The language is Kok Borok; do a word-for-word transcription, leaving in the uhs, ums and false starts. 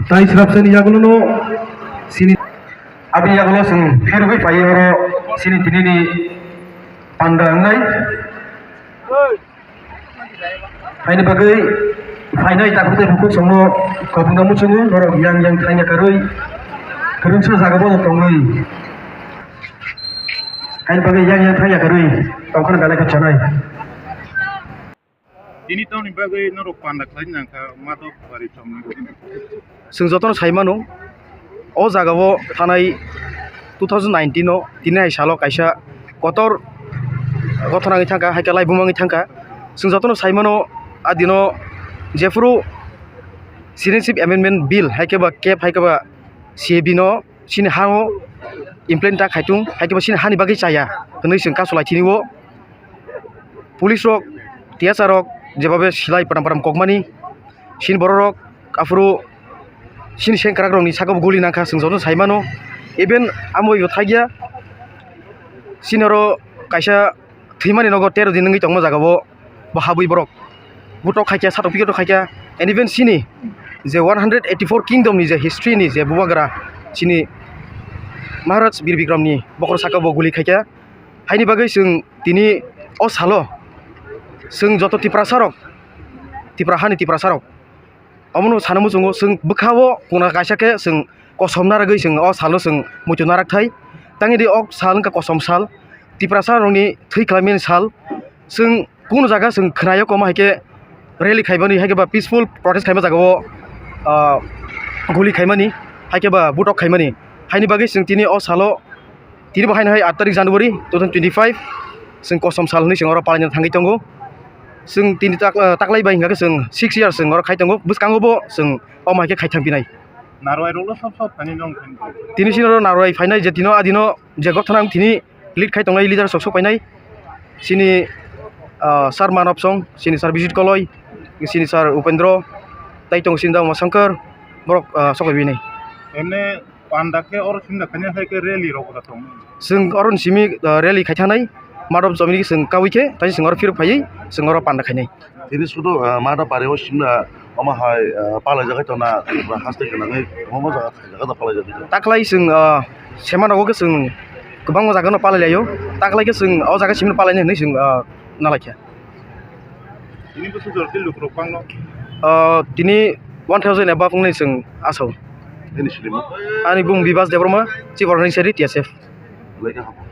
Tai srapsani yagulono sini, aboni yagulo chwng phirogwi phaiwi oro sini tinini panda wngnai. Haini bagwi phainai takhuk tei bukhuk chwngno khobongno muchungo, norok yang yang thangya karwi kwrwngsa jaga bono tongwi. Haini bagwi yang yang thangya karwi tongkhorna belai khe chonai. Tini tamoni bagwi norok panda khlai nangkha Madhop Bari chomni? Chwng jotono sai mano, o jagao thanai two thousand nineteen o tini hai salo kaisa kotor gothona wngwi thangkha, hai khe laibuma wngwi thangkha. Chwng jotono sai mano, a dino jephuru Citizenship Amendment Bill hai khe ba kep hai khe ba C A B no chini hango implement ta khaitung, hai khe bo chini hani bagwi chaya hwnwi chwng kasu lai tini o. Police rok, T S R rok jebabe silai pram pram kokmani, chini borok rok aphuru chini sengkrak rokni saka bo guli nangkha, chwng jotono sai mano. Even amo bo thakya, chini oro kaisa thwimani nogo tero din wngwi tongma jaga o, bo habwi borok butok khaikya, satok pikotok khaikya, and even chini je one hundred eighty four kingdom ni je history ni je bubagra chini Maharaj Bir Bikram ni bokhorok saka bo guli khaikya. Haini bagwi chwng tini o salo chwng joto Tiprasa rok, Tipra hani Tiprasa rok, omono sana muchungo chwng bwkha-o kuna kaisa khe chwng kosom narwgwi chwng o salo chwng muitu narak thai. Tangwi di o sal wngkha kosom sal, Tiprasa rokni thwi khlaimani sal. Chwng kunu jaga chwng khnaio komo hai khe rally khaimani, hai khe ba peaceful protest khaima jaga o, ah, guli khaimani, hai khe ba butok khaimani. Haini bagwi chwng tini o salo, tini bo haino hai aat tarik January two thousand twenty-five, chwng kosom sal hwnwi chwng oro palaina thangwi tongo. Chwng tini tak-, taklai bai hwnkha khe chwng six years chwng oro khai tongo, bwskango bo chwng omo hai khe khai thang pinai. Narwai rokno sob sob thani nong thani. Tini chini oro narwai phainai je tino adino je gothana ang tini lead khai tongnai leader sok sok painai. Chini, ah, Sir Manob Song, chini Sir Bijit Koloi, chini Sir Upendro, tai tongo chini Dama Shankar, borok, ah, sok pai bini. Emne panda khe oro simi da khaina hai khe rally rok da tong. Chwng oro ni simi, ah, rally khai thanai, Madhop chomni chwng kawi khe, tai chwng oro phirok phaiwi chwng oro panda khainai. Tini sudu, ah, Madhop Bari o simna omo hai, ah, palai jagai tongna, Tripura haste gwnangwi omo jaga thai jaga da palai jagwi tong. Taklai chwng, ah, sema nogo khe chwng kwbangma jaga no palai laio. Taklai khe chwng o jaga simna palai nai hinwi chwng, ah, nalaikha. Tini bwswk jora tei lukurok bangno? Ah, tini one thousand above wngnai chwng asao. Nini sini mo? Ani bung Bibas Debbarma, Chief Organizing Secretary, T S F. Belai khe hambai.